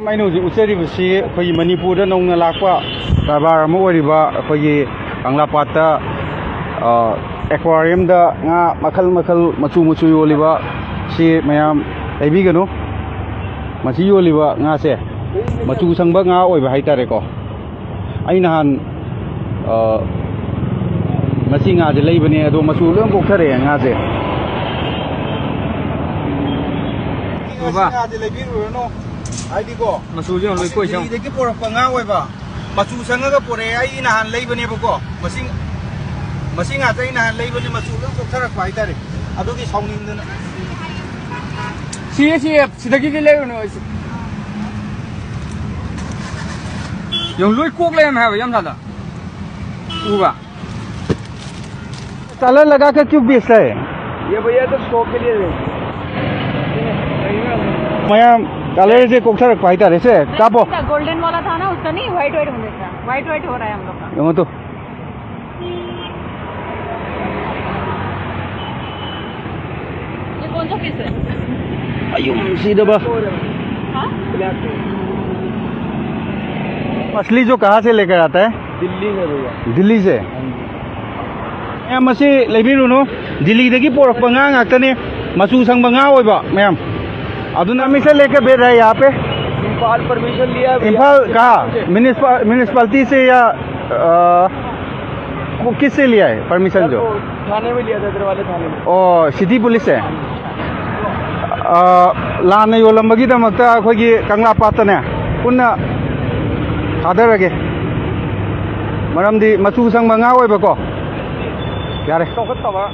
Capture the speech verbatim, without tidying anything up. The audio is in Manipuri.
ꯑꯩꯅ ꯍꯧꯖꯤꯛ ꯎꯠꯆꯔꯤꯕꯁꯤ ꯑꯩꯈꯣꯏꯒꯤ ꯃꯅꯤꯄꯨꯔꯗ ꯅꯧꯅ ꯂꯥꯛꯄ ꯀꯔꯕꯥꯔ ꯑꯃ ꯑꯣꯏꯔꯤꯕ ꯑꯩꯈꯣꯏꯒꯤ ꯀꯪꯂꯥꯄꯥꯠꯇ, ꯑ, ꯑꯦꯀ꯭ꯋꯥꯔꯤꯌꯝꯗ ꯉꯥ ꯃꯈꯜ ꯃꯈꯜ, ꯃꯆꯨ ꯃꯆꯨ ꯌꯣꯜꯂꯤꯕ ꯁꯤ ꯃꯌꯥꯝ ꯂꯩꯕꯤꯒꯅꯨ꯫ ꯃꯁꯤ ꯌꯣꯜꯂꯤꯕ ꯉꯥꯁꯦ ꯃꯆꯨ ꯁꯪꯕ ꯉꯥ ꯑꯣꯏꯕ ꯍꯥꯏꯇꯥꯔꯦꯀꯣ꯫ ꯑꯩ ꯅꯍꯥꯟ, ꯑ, ꯃꯁꯤ ꯉꯥꯁꯦ ꯂꯩꯕꯅꯦ, ꯑꯗꯣ ꯃꯆꯨ ꯂꯣꯏ ꯀꯣꯛꯊꯔꯛꯑꯦ ꯉꯥꯁꯦ꯫ ꯎꯕ? ꯉꯥꯁꯦ ꯂꯩꯕꯤꯔꯨꯔꯅꯨ꯫ ꯍꯥꯏꯗꯤꯀꯣ, ꯃꯆꯨꯁꯦ ꯌꯦꯡꯉꯣ, ꯂꯣꯏ ꯀꯣꯏ ꯆꯪ- ꯗꯤꯜꯂꯤꯗꯒꯤ ꯄꯨꯔꯛꯄ ꯉꯥ ꯑꯣꯏꯕ, ꯃꯆꯨ ꯁꯪꯉꯒ ꯄꯨꯔꯛꯑꯦ꯫ ꯑꯩ ꯅꯍꯥꯟ ꯂꯩꯕꯅꯦꯕꯀꯣ, ꯃꯁꯤ, ꯃꯁꯤ ꯉꯥꯁꯦ ꯑꯩ ꯅꯍꯥꯟ ꯂꯩꯕꯅꯦ, ꯃꯆꯨ ꯂꯣꯏ ꯀꯣꯛꯊꯔꯛꯄ ꯍꯥꯏꯇꯥꯔꯦ꯫ ꯑꯗꯨꯒꯤ ꯁꯥꯎꯅꯤꯡꯗꯅ꯫ ꯁꯤ, ꯁꯤ, ꯁꯤꯗꯒꯤꯗꯤ ꯂꯩꯔꯨꯅꯨ꯫ ꯌꯦꯡꯉꯨ, ꯂꯣꯏ ꯀꯣꯛ ꯂꯩꯔꯝꯃꯦ ꯍꯥꯏꯕ, ꯌꯥꯝ ꯊꯥꯗ꯫ ꯎꯕ? ꯀꯂꯔ ꯂꯒꯥ ꯀꯦ ꯀ꯭ꯌꯨ ꯕꯦꯆ ꯔꯍꯦ? ये भैया तो शौक के लिए है। ꯃꯌꯥꯝ ꯀꯂꯔꯁꯦ ꯀꯣꯛꯊꯔꯛꯄ ꯍꯥꯏꯇꯥꯔꯦ꯫ ꯁꯦ, ꯀꯥꯞꯄꯣ꯫ गोल्डन वाला था ना, उसका नहीं, व्हाइट व्हाइट होने का, व्हाइट व्हाइट हो रहा है हम लोग का। ꯌꯦꯡꯉꯣ ꯇꯨ꯫ ये कौन सा पीस है? ꯑꯌꯨꯝꯁꯤꯗꯕ꯫ हाँ? असली जो कहाँ से लेकर आता है? दिल्ली से भैया। दिल्ली से? हाँ जी। ꯃꯌꯥꯝ ꯃꯁꯤ ꯂꯩꯕꯤꯔꯨꯅꯨ, ꯗꯤꯜꯂꯤꯗꯒꯤ ꯄꯣꯔꯛꯄ ꯉꯥ ꯉꯥꯛꯇꯅꯦ, ꯃꯆꯨ ꯁꯪꯕ ꯉꯥ ꯑꯣꯏꯕ ꯃꯌꯥꯝ꯫ ꯑꯗꯨꯅ ꯃꯤꯁꯦ ꯂꯦꯀꯦ ꯕꯦꯠ ꯔꯍꯦ ꯌꯥ ꯄꯦ? इम्फाल परमिशन लिया है भैया। इम्फाल कहाँ? म्युनिसिपा-, म्युनिसिपालिटी से या, अ, वो किससे लिया है परमिशन जो? वो थाने में लिया था, इधर वाले थाने में। ओ, सिटी पुलिस से? ꯑ, ꯂꯥꯟꯅ ꯌꯣꯜꯂꯝꯕꯒꯤꯗꯃꯛꯇ ꯑꯩꯈꯣꯏꯒꯤ ꯀꯪꯂꯥ ꯄꯥꯠꯇꯅꯦ ꯄꯨꯟꯅ ꯊꯥꯗꯔꯒꯦ꯫ ꯃꯔꯝꯗꯤ ꯃꯆꯨ ꯁꯪꯕ ꯉꯥ ꯑꯣꯏꯕꯀꯣ꯫ ꯌꯥꯔꯦ꯫ ꯆꯥꯎꯈꯠꯇꯕ꯫